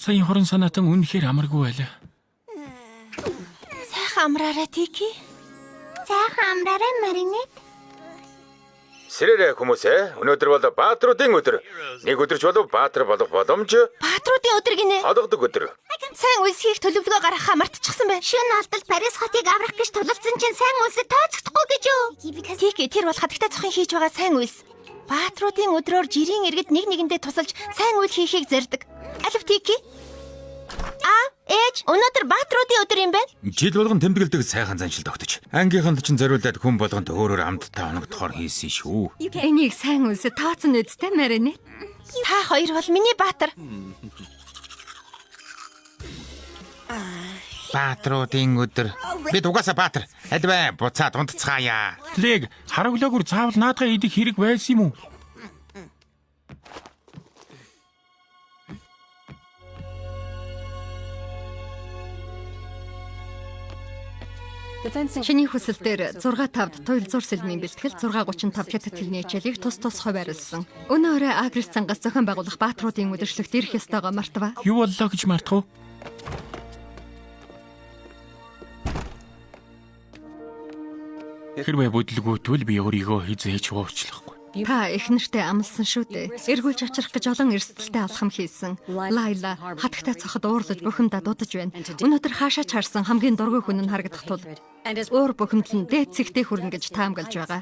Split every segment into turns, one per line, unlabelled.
Саяын хорон санаатан үнэхээр амаргүй байлаа.
Сайхан амраарай, Тики.
Сайхан амраарай, Маринет.
Сэрээрэй хүмүүсээ, өнөөдөр бол баатруудын өдөр. Нэг өдөрч болов баатар болох боломж
Баатруудын өдөр гинэ.
олгодог өдөр.
Сайн үйлс хийх төлөвлөгөө гаргахаа мартчихсан байна.
Шөнө алдал Парис хотыг аврах гэж тулалдсан чинь сайн үйлсэд тооцохдохгүй гэж юу?
Тики, тэр бол хатагтай цохин хийж байгаа сайн үйлс. Баатруудын өдрөөр жирийн иргэд нэг нэгэндээ тусалж сайн үйл хийхийг зорддог. Алив, Тики. Аа, ээж, өнөөдөр баатруудын өдөр юм байна.
Жил болгон тэмдэглэдэг сайхан заншил тогтож. Ангийнханд чинь зориулаад хүн болгонд өөрөөр амттай оногдохоор хийсэн шүү.
Энийг сайн үлсэ тооцсон үсттэй, Маринет.
Та хоёр бол миний баатар.
Баатруудын өдөр. Бид угаасаа баатар. Альвэ буцаад унтцгаая.
Лег, хараглаагүй заавал наадгаа идэх хэрэг байсан юм уу?
Чиний хүсэл дээр 6-5-д туйл зур сэлмийн бэлтгэл, 6:35 хятад хэлний хичээлийг тус тус хуваарлсан. Өнөө орой Агрис цангаас зохион байгуулах баатруудын үдшилтэд ирэх ёстойгоо мартва.
Юу боллоо гэж мартах уу? Хэрвээ бүдлгүүтвэл би өөрийгөө хизээж уучлахгүй.
Та их нэртэй амлсан шүү дээ. Эргүүлж авчрах гэж олон эрсдэлтэй алхам хийсэн. Лайла хатагтай цоход уурлаж бухимдаа дуудаж байна. Өнөөдөр хаашаа ч харсан хамгийн дургүй хүн нь харагдах тул уур бухимдал нь дээд цэгтээ хүрнэ гэж таамаглаж байгаа.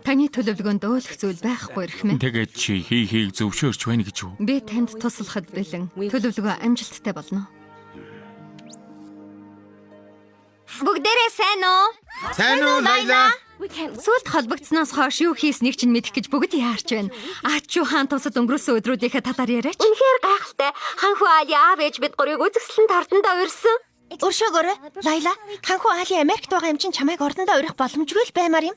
Таны төлөвлөгөөнд өөлөх зүйл байхгүй эрхмээ.
Тэгээд чи хий хийг зөвшөөрч байна гэж үү?
Би танд туслахад бэлэн. Төлөвлөгөө амжилттай болно. Бүгдээрээ сайн уу?
Сайн уу, Лайла?
Сүлд холбогдсноос хойш юу хийснийг чинь мэдэх гэж бүгд яарч байна. Ач юу хаан тусад өнгөрөөсөн өдрүүдийнхээ талаар яриач.
Үнэхээр гайхалтай. Ханху Али аав ээж бид гурыг үзэсгэлэн тортондоо урьсан.
Өршөөгөөрэй. Лайла, ханху Али Америкт байгаа юм чинь чамайг ордондоо урих боломжгүй л баймаар юм.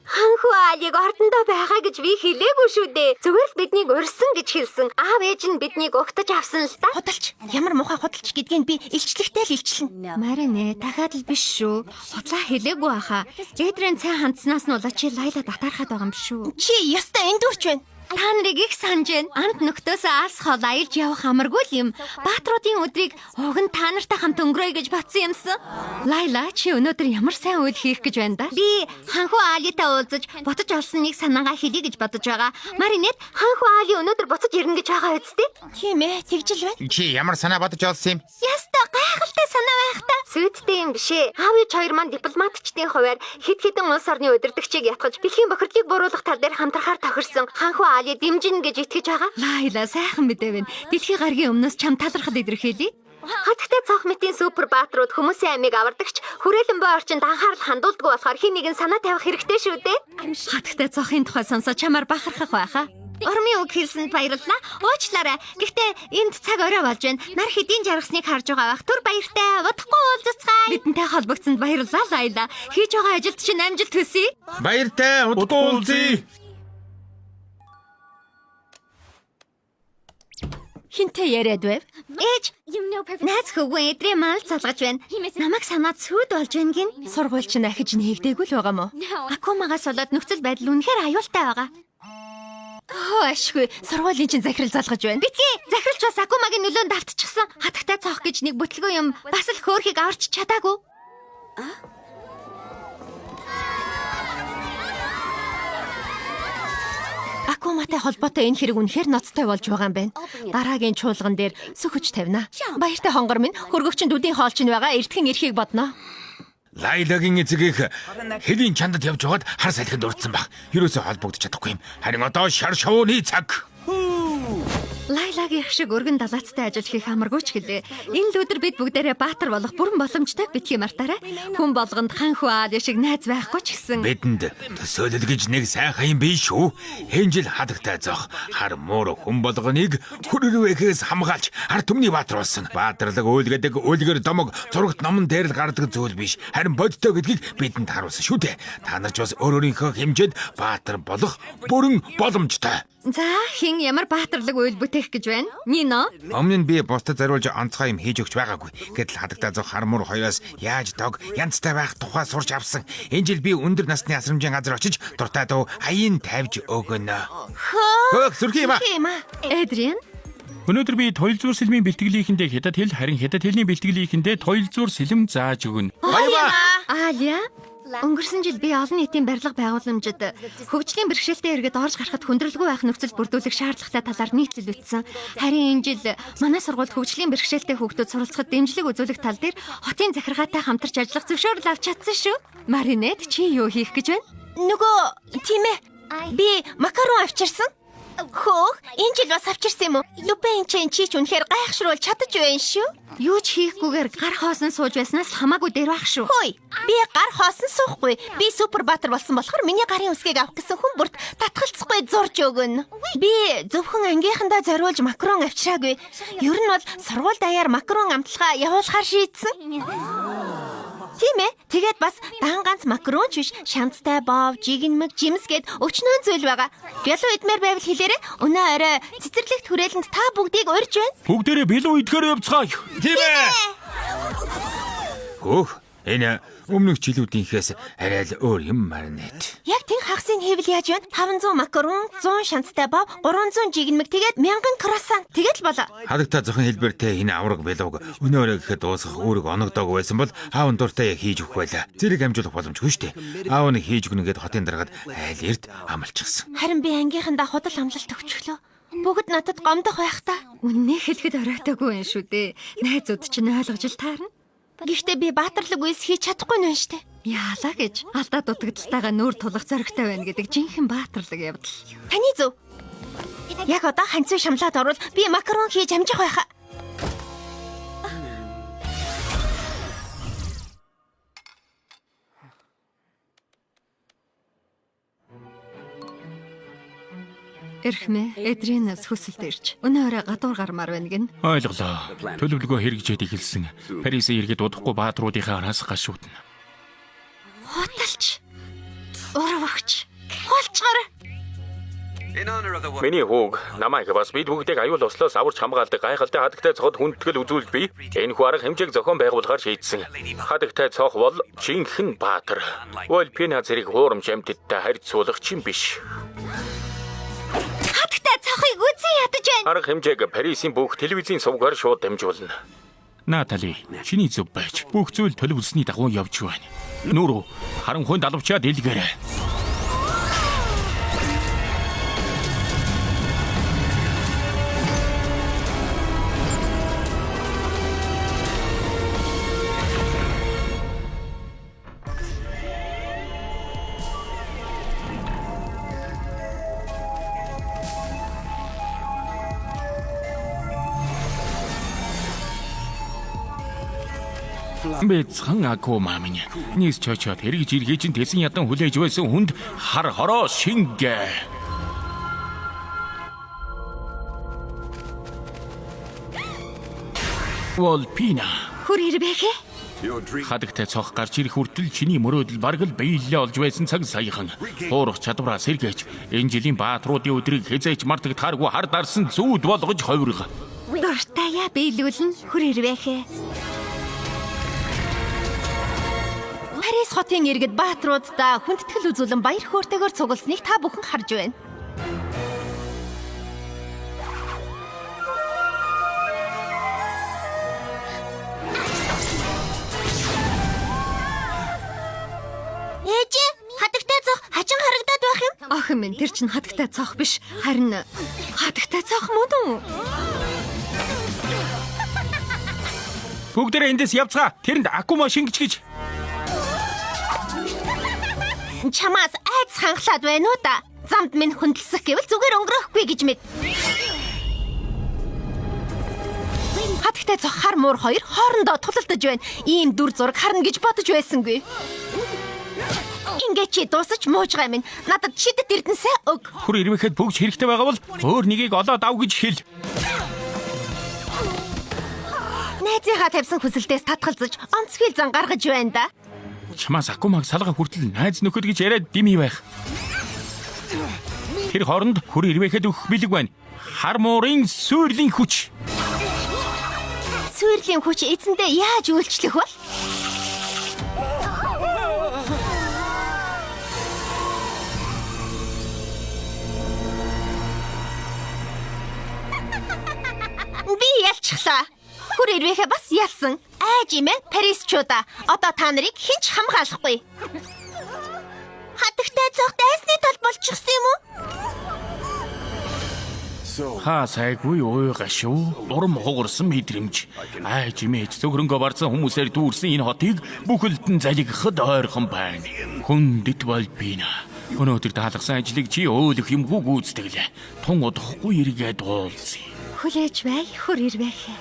Ханху Алиг ордондоо байгаа гэж би хэлээгүй шүү дээ. Зүгээр л биднийг урьсан гэж хэлсэн. Аав ээж нь биднийг угтаж авсан л да.
Худалч, ямар муухай худалч гэдгийг би илчлэгтэй л илчлэнэ.
Марине, дахиад л биш шүү. Худлаа хэлээгүй аха. Эдрэн цай хандсанаас нь болоо чи Лайла татаархаад байгаа юм биш үү?
Чи ёстой эндүрч байна.
Та нарыг их санаж байна. Амт нөхдөөсөө алс хол аялж явах амаргүй л юм. Баатруудын өдрийг уг нь та нартай хамт өнгөрөөе гэж батсан юмсан. Лайла, чи өнөөдөр ямар сайн үйл хийх гэж байна да?
Би Ханху Алитай уулзаж ботож олсон нэг санаагаа хэлье гэж бодож байгаа. Маринет, Ханху Али өнөөдөр буцаж ирнэ гэж байгаа үсттэй.
Тийм ээ, тэгжил байна.
Чи ямар санаа бодож олсон юм?
Яста гайхалтай санаа байх та. Сүйдтэй юм биш ээ. Аав ээж хоёр маань дипломатчдын хуваар хэд хэдэн улс орны удирдагчийг ятгах, дэлхийн бохирдлыг бууруулах тал дээр хамтрахаар тохирсон. Ханху Али дэмжинэ гэж итгэж байгаа.
Лайла, сайхан мэдээ байна. Дэлхийн гарагийн өмнөөс чам талархал илэрхийлье.
Хатагтай цонх мэтийн супер баатрууд хүмүүсийн амийг авардагч хүрээлэн буй орчинд анхаарал хандуулдаггүй болохоор хин нэгэн санаа тавих хэрэгтэй шүү дээ.
Хатагтай цохын тухай сонсоо чамаар бахархах байхаа.
Урмын үг хэлсэнд баярлалаа. Уучлаарай. Гэхдээ энд цаг орой болж байна. Нар хэдийн жаргасныг харж байгаа бах. Түр баяртай. Удахгүй уулзацгаая.
Бидэнтэй холбогдсонд баярлалаа, Лайла. Хийж байгаа ажилд чинь амжилт хүсье.
Баяртай, удахгүй уулзъя.
Хинтээ яриад байв?
Ээж, найз хөвгүн эдрийн мал залгаж байна. Намайг санаад сүд болж байна гин.
Сургууль чинь ахиж нээгдээгүй л байгаа мó?
Акумагаас болоод нөхцөл байдал үнэхээр аюултай байгаа.
Хөө ашгүй. Сургуулийн чинь захирал залгаж байна.
Битгий, захиралч бас Акумагийн нөлөөнд автчихсан. Хатагтай цоох гэж нэг бүтлгүй юм бас л хөөхийг аварч чадаагүй.
Акуматай холбоотой энэ хэрэг үнэхээр ноцтой болж байгаа юм байна. Дараагийн чуулган дээр сөхөж тавина. Баяртай хонгор минь, хөргөгчин дүдийн хоол чинь байгаа эртхэн эрхийг бодно.
Лайлагийн эцэг их хэлийн чандад явж байгаад хар салхинд өртсөн баг. Ерөөсөө холбогдож чадахгүй юм. Харин одоо шар шовооны цаг.
Лайлагийнх шиг өргөн далаацтай ажил хийх амаргүй ч гэлээ. Энэ л өдөр бид бүгдээрээ баатар болох бүрэн боломжтой битгий мартаарай. Хүн болгонд хан хүү аали шиг найз байхгүй ч гэсэн.
Бидэнд төсөөлөл гэж нэг сайхан юм биш үү? Хэн жил хадагтай зох хар муур хүн болгоныг хүрэрвэхээс хамгаалж ард түмний баатар болсон. Баатарлаг уйлгадаг үлгэр домог зурагт номон дээр л гардаг зүйл биш. Харин бодтой гэдгийг бидэнд харуулсан шүү дээ. Та нар ч бас өөр өөрийнхөө хэмжээнд баатар болох бүрэн боломжтой.
За, хэн ямар баатарлаг үйл бүтээх гэж байна? Нино?
Өмнө нь би бусдад зориулж онцгой юм хийж өгч байгаагүй. Гэтэл хадагтай зох хар муур хоёроос яаж дог янзтай байх тухай сурч авсан. Энэ жил би өндөр насны асрамжийн газар очиж дуртай дуу аян тавьж өгнө. Хөөх сүрхий юм аа.
Тийм аа.
Эдриан?
Өнөөдөр би туйл зуур сэлмийн бэлтгэлийнхэндээ хятад хэл харин хятад хэлний бэлтгэлийнхэндээ туйл зуур сэлэм зааж өгнө.
Баяа.
Аалия. Өнгөрсөн жил би олон нийтийн барилга байгууламжид хөгжлийн бэрхшээлтэй иргэд орж гарахад хүндрэлгүй байх нөхцөл бүрдүүлэх шаардлагатай талаар нийтлэл бичсэн. Харин энэ жил манай сургуульд хөгжлийн бэрхшээлтэй хүүхдүүд суралцахад дэмжлэг үзүүлэх тал дээр хотын захиргаатай хамтарч ажиллах зөвшөөрөл авч чадсан шүү. Маринет, чи юу хийх гэж байна?
Нөгөө тийм ээ. Би макарон авчирсан. Хөөх, энэ жил бас авчирсан юм уу? Люпен чен чи ч үнэхээр гайхшруулж чадаж байна шүү.
Юу ч хийхгүйгээр гар хоосон сууж байснаас хамаагүй дээр байх шүү.
Хөөе, би гар хоосон суухгүй. Би супер баатар болсон болохоор миний гарын үсгийг авах гэсэн хүн бүрт татгалцахгүй зурж өгнө. Би зөвхөн ангийнхандаа зориулж макарон авчираагүй. Ер нь бол сургууль даяар макарон амталгаа явуулахар шийдсэн. Тийм ээ. Тэгээд бас дан ганц макарон ч биш, шанцтай бов, жигнэмэг, жимс гэд өчнөөн зүйл байгаа. Бялуу идмээр байвал хэлээрэй. Өнөө орой цэцэрлэгт хүрээлэнд та бүгдийг урьж байна.
Бүгдээрээ бэлүү идэхээр явцгаая.
Тийм ээ. Хөөх, энэ өмнөх жилүүдийнхээс арай л өөр юм Маринет.
Яг тэн хагасын хийвэл яаж вэ? 500 макарон, 100 шанцтай бов, 300 жигнэмэг, тэгээд 1000 круассан. Тэгээд л болоо.
Хадагта зохин хэлбэртэй энэ авраг бэлуг өнөө өрөө гэхэд дуусгах үүрэг оногдоогүй байсан бол аав нь дуртай яг хийж өгөх байлаа. Зэрэг амжуулах боломжгүй шүү дээ. Аав нь хийж өгнө гэд хотын даргаад айл эрт амлчихсан.
Харин би ангийнхандаа худал амлалт өгчихлөө. Бүгд надад гомдох байх та.
Үннээ хэлэхэд оройтоогүй юм шүү дээ. Найзууд чинь ойлгож л таарна.
Гэхдээ би баатарлаг үйлс хийж чадахгүй нь байна штэ.
Яалаа гэж алдаа дутагдалтайгаа нүүр тулах зоригтой байна гэдэг жинхэнэ баатарлаг явдал.
Таны зөв. Яг одоо ханцуу шамлаад орвол би макарон хийж амжих байхаа.
Эрхмээ Эдринаас хүсэлт ирж өнөө орой гадуур гармаар байна гин.
Ойлголоо. Төлөвлөгөө хэрэгжээд эхэлсэн. Парисын иргэд удахгүй баатруудынхаа араас гашуудна.
Хуталч. Урвагч.
Хулчгар.
Миний хүүг намайг бас бид бүгдийг аюул ослоос аварч хамгаалдаг гайхалтай хадагтай цоход хүндэтгэл үзүүлж би энэхүү арга хэмжээг зохион байгуулахаар шийдсэн. Хадагтай цох бол жинхэнэ баатар. Волпина зэрэг хуурамч амьтадтай харьцуулах чинь биш.
Хатагтай цохыг үзэн ядаж байна.
Арга хэмжээг Парисын бүх телевизийн сувгаар шууд дамжуулна. Натали, чиний зөв байж бүх зүйл төлөвлөсний дагуу явж байна. Нүрүү, харанхуйн далавчаа дэлгээрэй. Бэцхан Акума минь. Нийс чочоод эргэж эргэж нь тэсэн ядан хүлээж байсан хүнд хар хороо шингээ. Волпина
Хүр ирбэхэ.
хадагтай цох гарч ирэх хүртэл чиний мөрөөдөл бараг л биелэлээ олж байсан цаг саяхан. Хуурах чадвараа сэргээч. Энэ жилийн баатруудын өдрийг хизээч мартагдахааргүй хар дарсан зүүд болгож ховирго.
Дуртаяа биелүүлнэ.
Хүр ирбэхэ. Парис хотын иргэд баатруудаа хүндэтгэл үзүүлэн баяр хөөртэйгээр цугласныг та бүхэн харж байна. Ээжээ, хадагтай цох хачин харагдаад байх юм.
Охин минь тэр чинь хадагтай цох биш харин хадагтай цох мөн үү?
Бүгдээрээ эндээс явцгаа. Тэрэнд Акума шингэж гэж.
Чамаас айц ханхлаад байна уу да? Замд минь хөндлөсөх гэвэл зүгээр өнгөрөхгүй гэж мэд. Хатагтай цох хар муур хоёр хоорондоо тулалдаж байна. Ийм дүр зураг харна гэж бодож байсангүй. Ингээ чи дуусаж муужгаа минь. Надад шидэт эрдэнсээ өг.
Хүр ирвэхэд бүгж хэрэгтэй байгаа бол өөр нэгийг олоод ав гэж хэл.
Найзынхаа тавьсан хүсэлтээс татгалзаж онцгой зан гаргаж байна да.
Чамаас Акумаг салга хүртэл найз нөхөд гэж яриад дими байх. Тэр хооронд хүр ирвэхэд өгөх бэлэг байна. Хар муурын сүйрлийн хүч.
Сүйрлийн хүч эзэндээ яаж үйлчлэх вэ? Яллаа. Хүр ирвэхэ бас ялсан. Айж имэ Парисчуудаа. Одоо та нарыг хэн ч хамгаалахгүй. Хатагтай цох дайсны тал болчихсон юм уу?
Хаа сайгүй ой гашуу урам хугарсан мэдрэмж. Айж имэж зөвхөрөнгө барсан хүмүүсээр дүүрсэн энэ хотыг бүхэлд нь залгихад ойрхон байна. Хүндэт Вальпина. Өнөөдөр даалгасан ажлыг чи өөлөх юмгүй гүйцэтгэлээ. Тун удахгүй эргээд уулзъя.
Хүлээж бай, хүр ирвэхэ.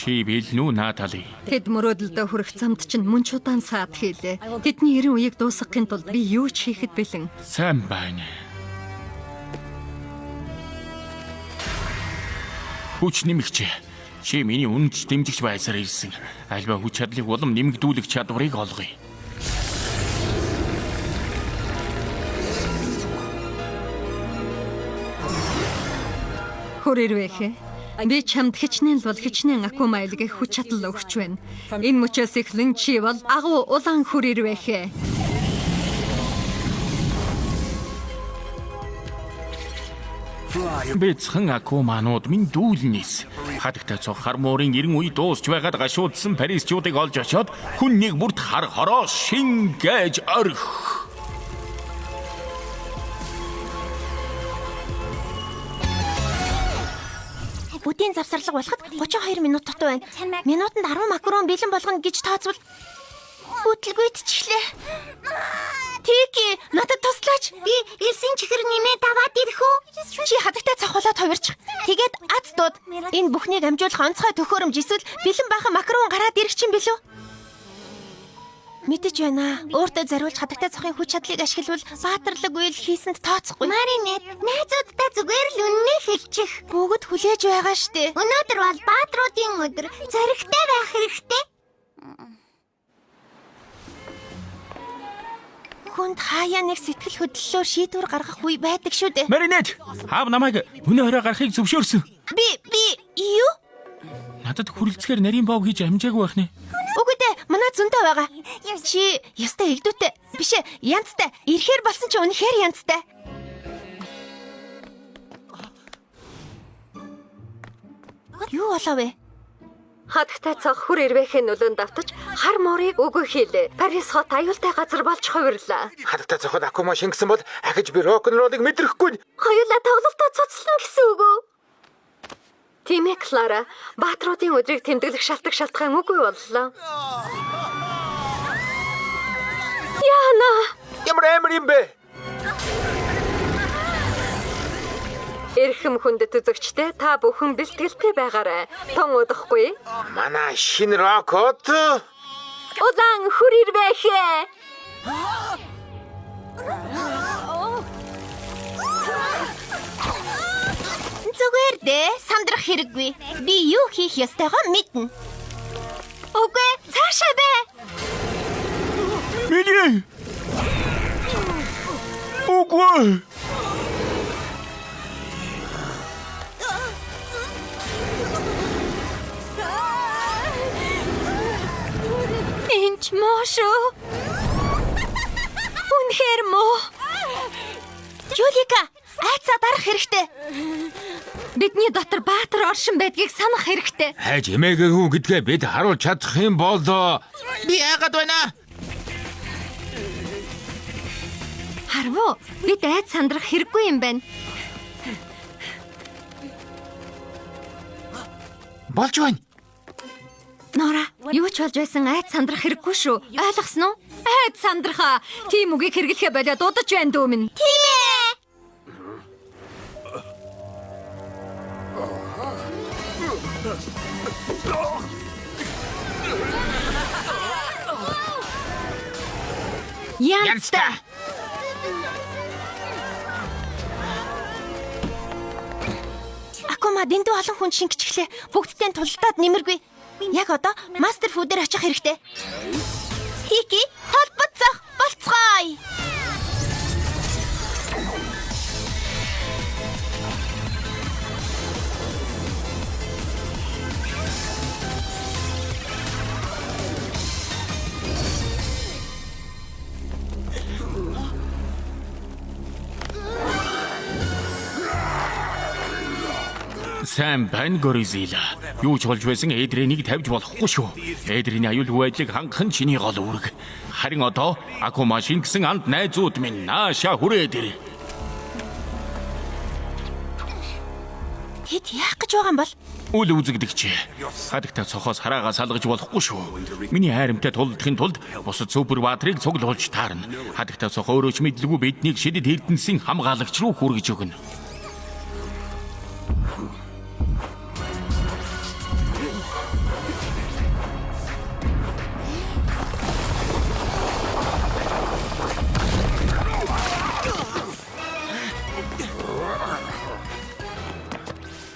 Чи бэлнүү Натали?
Тэд мөрөөдөлдөө хүрэх замд чинь мөн ч удаан саад хийлээ. Тэдний 90 үеийг дуусгахын тулд би юу ч хийхэд бэлэн.
Сайн байна. Хүч нэмэгч. Чи миний үнэнч дэмжигч байсаар ирсэн. Альва хүч чадлыг улам нэмэгдүүлэх чадварыг олгоё.
Хүр ирвэхэ. Би чамд хичнээн л бол хичнээн акума элгэх хүч чадал өгч байна. Энэ мөчөөс эхлэн чи бол агуу улаан хүр ирвэхэ.
Бэцхэн акуманууд минь дүүлнэс. Хадагтай цог хар муурын 90 үе дуусч байгаад гашуудсан Парисчуудыг олж очоод хүн нэг бүрт хар хороо шингээж орхи.
Бүдийн завсарлага болоход 32 минут дутуу байна. Минутанд 10 макарон бэлэн болгоно гэж тооцвол бүтлгүйтчихлээ. Тики, надад туслаач.
Би элсэн чихэр нэмээд аваад ирэх үү?
Чи хадагтай цохолоод хувирчих. Тэгээд аз дууд. Энэ бүхнийг амжуулах онцгой төхөөрөмж эсвэл бэлэн баахан макарон гараад ирэх чинь билүү? Мэдэж байна. Өөртөө зориулж хадагтай цохын хүч чадлыг ашиглавал баатарлаг үйл хийсэнд тооцохгүй.
Маринет, найзуудтай зүгээр л үннээ хэлчих.
Бүгд хүлээж байгаа штэ.
Өнөөдөр бол баатруудын өдөр. Зоригтой байх хэрэгтэй.
Хүнд хаяа нэг сэтгэл хөдлөлөөр шийдвэр гаргах үе байдаг шүү дээ.
Маринет, аав намайг өнөө орой гарахыг зөвшөөрсөн.
Би би юу?
Надад хүрэлцгээр нарийн бов хийж амжаагүй байх нэ.
Үгүй дээ, манай зөндөө байгаа. Чи ёстой эгдүүтэй. Биш ээ, янзтай. Ирэхээр болсон чи үнэхээр янзтай. Юу болов вэ?
Хадагтай цог хүр ирвэхэ нөлөөнд давтаж хар муурыг үгүй хийлээ. Парис хот аюултай газар болж хувирлаа.
Хадагтай цоход Акума шингэсэн бол ахиж би рок-н-роллыг мэдрэхгүй.
Хоёулаа тоглолтоо цуцлан гэсэн үг үү? Тийм ээ, Клара. Баатруудын өдрийг тэмдэглэх шалтгаан шалтгаан үгүй боллоо. Яна!
Ямар амар юм бэ?
Эрхэм хүндэт үзэгчтэй та бүхэн бэлтгэлтэй байгаарай. Тун удахгүй.
Манай шинэ рок хот
Улаан хүр ирвэхэ!
Зүгээр дээ, сандрах хэрэггүй. Би юу хийх ёстойгоо мэднэ. Үгүй, цаашаа бай.
Миний. Үгүй.
Энд ч муу шүү. Үнэхээр муу.
Юлика, айцаа дарах хэрэгтэй.
Бидний дотор баатар оршин байдгийг санах хэрэгтэй.
хайж эмээгээгүй гэдгээ бид харуулж чадах юм бол би яагаад байна?
Харвуу, бид айц сандрах хэрэггүй юм байна.
Болж байна.
Нора, юу ч болж байсан айц сандрах хэрэггүй шүү. Ойлгосон уу? Айц сандрахаа. Тийм үгийг хэрэглэхээ болиод удаж байна дүү минь.
Тийм ээ.
Янзтай.
Акума дэндүү олон хүн шингэчихлээ. Бүгдтэй нь тулалдаад нэмэргүй. Яг одоо мастер фудээр очих хэрэгтэй. Тики, толботцох болцгоё.
Сайн байна Горизила. Юу ч болж байсан Эдренийг тавьж болохгүй шүү. Эдрений аюулгүй байдлыг хангах нь чиний гол үүрэг. Харин одоо Акума шингэсэн анд найзууд минь наашаа хүрээд ир.
Тэд яах гэж байгаа юм бол?
Үл үзэгдэгч. Хадагтай цохоос хараагаа салгаж болохгүй шүү. Миний хайрамтай тулдахын тулд бусад супер баатрыг цуглуулж таарна. Хадагтай цох өөрөө ч мэдлгүй биднийг шидэд эрдэнсийн хамгаалагч руу хүргэж өгнө.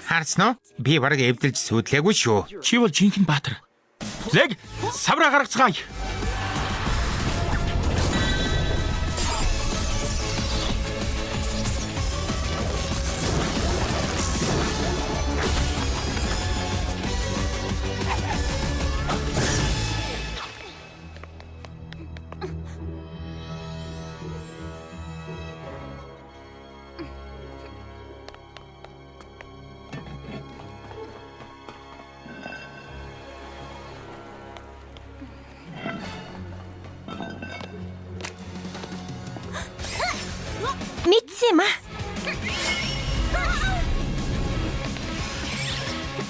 Харсан уу? Би бараг эвдэлж сүдлээгүй шүү.
Чи бол жинхэнэ баатар. Лэг савраа гаргацгаая.
Мэдсэн юм аа.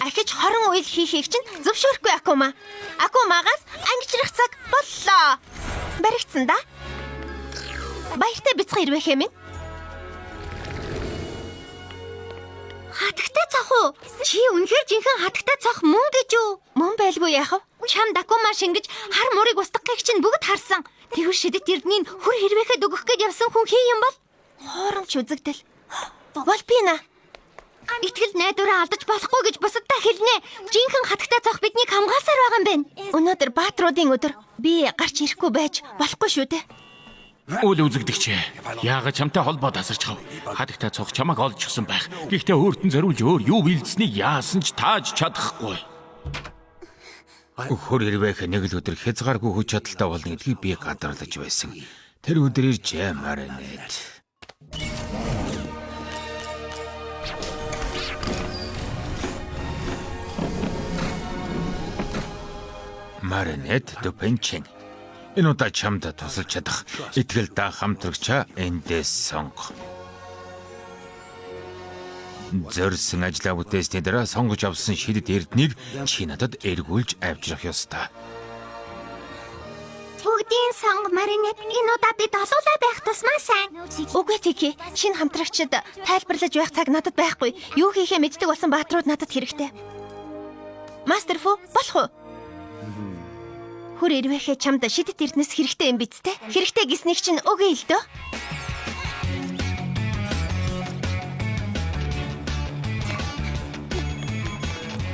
Ахиж 20 уйл хийхийг чинь зөвшөөрөхгүй Акума. Акумагаас ангижрах цаг боллоо. Баригдсан да. Баяртай бяцхан ирвэхэ минь.
Хатагтай цох уу? Чи үнэхээр жинхэнэ хатагтай цох мөн гэж үү?
Мөн байлгүй яах вэ?
Чамд Акума шингэж хар мурыг устгахыг чинь бүгд харсан. Тэгвэл шидэт эрднийг хүр хэрвэхэд өгөх гээд явсан хүн хин юм бол?
Хуурамч үзэгдэл. Волпина.
Итгэл найдвараа алдаж болохгүй гэж бусаддаа хэлнэ. Жинхэнэ хатагтай цох биднийг хамгаалсаар байгаа юм байна.
Өнөөдөр баатруудын өдөр. Би гарч ирэхгүй байж болохгүй шүү дээ.
Үл үзэгдэгч. Яагаад чамтай холбоо тасарч хав? Хадагтай цох чамайг олчихсон байх. Гэхдээ өөрт нь зориулж өөр юу бэлдсэнийг яасан ч тааж чадахгүй.
Хөр хэрвээх нэг л өдөр хязгааргүй хүч чадалтай болно гэдгийг би гадарлаж байсан. Тэр өдөр иржээ Маринет. Маринет Дупенчин. Энэ удаа чамд тусалж чадах итгэл даах хамтрагчаа эндээс сонго. Зорьсон ажлаа бүтээсний дараа сонгож авсан шидэт эрднийг чи надад эргүүлж авчрах ёстой.
Бүгдийн санг Маринет энэ удаа бид олуулаа байх тусмаа сайн.
Үгүй Тики, шинэ хамтрагчид тайлбарлаж байх цаг надад байхгүй. Юу хийхээ мэддэг болсон баатрууд надад хэрэгтэй. Мастер Фу, болох уу? Хүр ирвэхээ чамд шидэт эрдэнэс хэрэгтэй юм биз дээ? Хэрэгтэй гэснийг чинь өгье л дөө.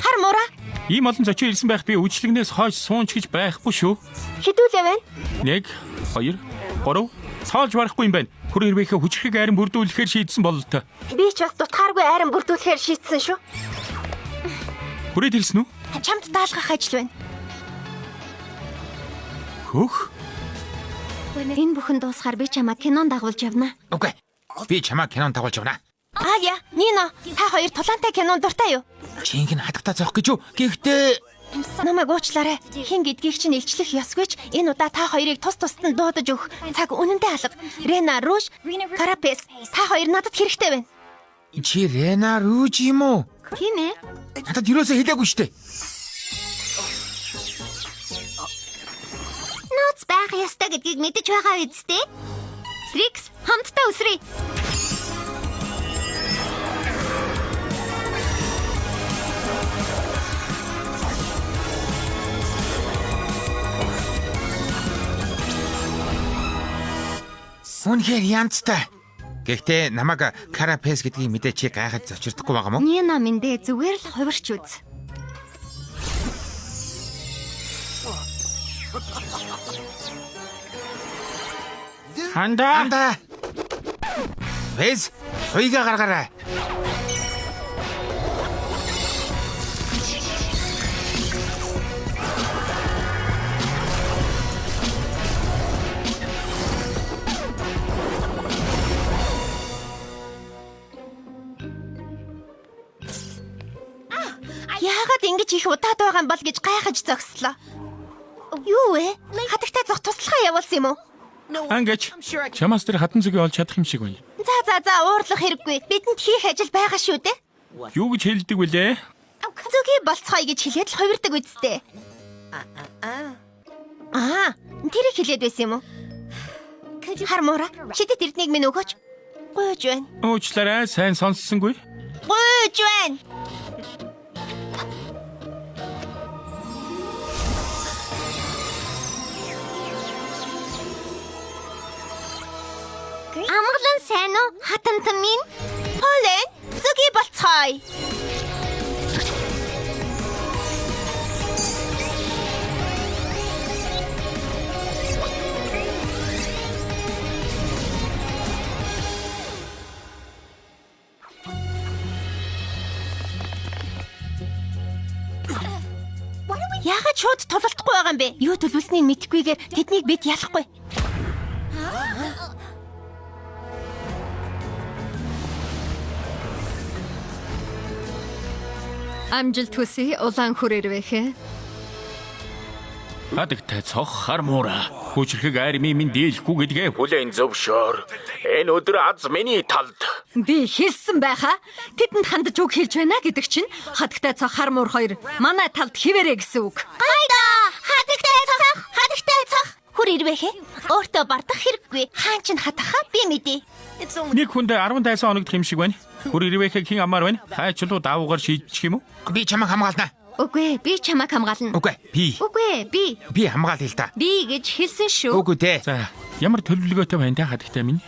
Хар муура,
Ийм олон зочин ирсэн байх би үжлэгнээс хойш суунч гэж байхгүй шүү.
хэдүүлээ байна.
1 2 3 цоолж барахгүй юм байна. Хүр хэрвэхээ хүчрхэг айран бүрдүүлэхээр шийдсэн бололтой.
Би ч бас дутхааргүй айран бүрдүүлэхээр шийдсэн шүү.
Хүрээд ирсэн үү?
Чамд даалгах ажил байна.
Хөөх.
Энэ бүхэн дуусахаар би чамайг кинонд дагуулж явна.
Үгүй. Би чамайг кинонд дагуулж явна.
Аля, Нино, та хоёр тулаантай кинонд дуртай юу?
Жинхэнэ хатагтай зоох гэж юу? Гэхдээ
Намайг уучлаарай. Хэн гэдгийг чинь илчлэх ёсгүй ч энэ удаа та хоёрыг тус тусад нь дуудаж өгөх цаг үнэндээ алга. Рена, Руш, Карапес та хоёр надад хэрэгтэй байна.
чи Рена Рүж юм уу?
Тийм ээ.
Надад юусоо хэлээгүй шүү дээ.
Нууц байх ёстой гэдгийг мэдэж байгаа биз дээ? Трикс хамтдаа үсрээ.
Үнэхээр янзтай. Гэхдээ намайг Карапес гэдгийг мэдээ чи гайхаж зочирдохгүй байгаа мó?
Нино минь дээ зүгээр л хувирч үз.
Ханда.
Анда. Вэз, хуйга гаргаарай.
Яагаад ингэж их удаад байгаа юм бол гэж гайхаж зогслоо. Юу вэ? Хатагтай цох туслахаа явуулсан юм уу?
Ангич чамаас тэр хатан зүгийг олж чадах юм шиг байна.
За за за уурлах хэрэггүй. Бидэнд хийх ажил байгаа шүү дээ.
Юу гэж хэлдэг вүлээ?
Зүгий болцгоё гэж хэлээд л хувирдаг үсттэй. Аа, тэрийг хэлээд байсан юм уу? Хар муура, шидэт эрднийг минь өгөөч. Гуйж байна.
Уучлаарай, сайн сонссонгүй.
Гуйж байна.
Амгалан сайн уу? Хатантан минь.
Полен, зүгий болцгоё. Яагаад шууд тулалдахгүй байгаа юм бэ? Юу төлөвлөснийг мэдэхгүйгээр тэднийг бид ялахгүй.
Амжилт хүсье улаан хүрэрвэхэ.
Хадагтай цох хар муура. Хүчрхэг армийн минь дийлэхгүй гэдгээ
Хүлээн зөвшөөр. Энэ өдөр аз миний талд.
Би хэлсэн байхаа. Тэдэнд хандаж үг хэлж байна гэдэг чинь хатагтай цох хар муур хоёр манай талд хിവэрэ гэсэн үг.
Гайда! Хадагтай цох! Хадагтай цох! Хүр ирвэхэ. Өөртөө бардах хэрэггүй. Хаан ч хатахаа би мэдээ.
нэг хүндээ 10 тайсан оногдох юм шиг байна. Хүр ирвэхэ хэн амар байна? Хайчлуу давуугаар шийдчих юм уу?
Би чамайг хамгаална.
Үгүй ээ, би чамайг хамгаална.
Үгүй би.
Үгүй ээ, би.
Би хамгаалъя л та.
Би гэж хэлсэн шүү.
Үгүй дээ.
За, ямар төлөвлөгөөтэй байна те хадагтай минь?